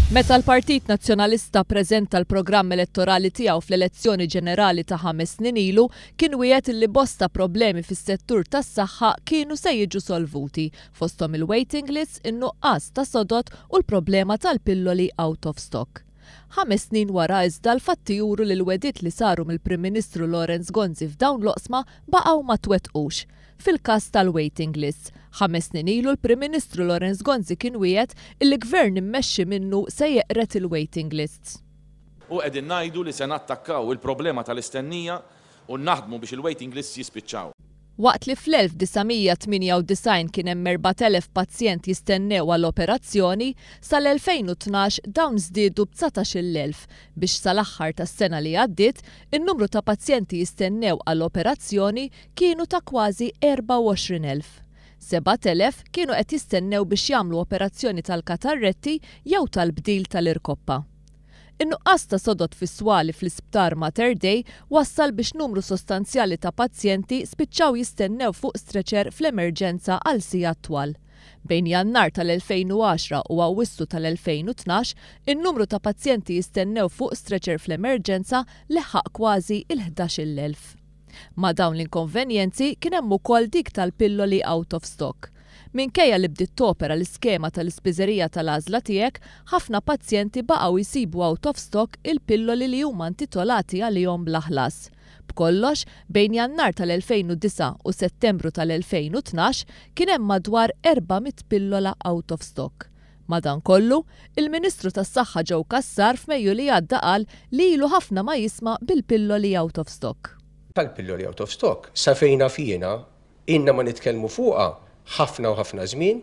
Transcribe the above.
Meta l-Partit Nazzjonalista ppreżenta l-programm elettorali tiegħu fl-elezzjoni ġenerali ta' 5 snin ilu, kien wiegħed illi bosta problemi fis-settur tas-saħħa kienu se jiġu solvuti, fosthom il-waiting lists, in-nuqqas ta' sodod u l-problema tal-pilloli out of stock. 5 snin wara iżda l-fatti juru li l-wegħdiet li saru mill-Prim Ministru Lawrence Gonzi f'dawn l-oqsma baqgħu ma twettqux. Fil-każ tal-waiting lists, 5 snin ilu l-Prim Ministru Lawrence Gonzi kien wiegħed il-gvern immexxi minnu se jeqred il-waiting lists. U qegħdin ngħidu li se nattakkaw il-problema tal-istennija u naħdmu biex il-waiting lists jispiċċaw. Waqt li fl-1998 kien hemm 4000 pazjent jistennew għal operazzjoni, sal-2012 dawn żdiedu b'19,000 biex sal-aħħar tas-sena li għaddiet in-numru ta' pazjenti jistennew għal operazzjoni kienu ta' kważi 24,000. 7,000 kienu qed jistennew biex jagħmlu operazzjoni tal-katarretti jew tal-bdil tal-irkoppa. In-nuqqas ta' sodod fis-swali fl-isptar Mater Dei wassal biex numru sostanzjali ta' pazjenti spiċċaw jistennew fuq stretcher fl-emerġenza għal sigħat twal. Bejn Jannar tal-2010 u Awwissu tal-2012, in-numru ta' pazjenti jistennew fuq stretcher fl-emerġenza leħaq kważi il-11,000. Ma' dawn l-inkonvenjenzi kien hemm ukoll dik tal-pilloli out of stock. Minkejja li bdiet topera l-iskema tal-ispiżerija tal-għażla tiegħek, ħafna pazjenti baqgħu jsibu out of stock il-pilloli li huma intitolati għalihom bla ħlas. B'kollox, bejn Jannar tal-2009 u Settembru tal-2012 kien hemm madwar 400 pillola out of stock. Madankollu, il-Ministru tas-Saħħa Joe Cassar f'Mejju li għadda qal li ilu ħafna ma jisma' bil-pilloli out of stock. Tal-pilloli out of stock, sa fejn naf jiena, ilna ma nitkellmu fuqha ħafna u ħafna żmien.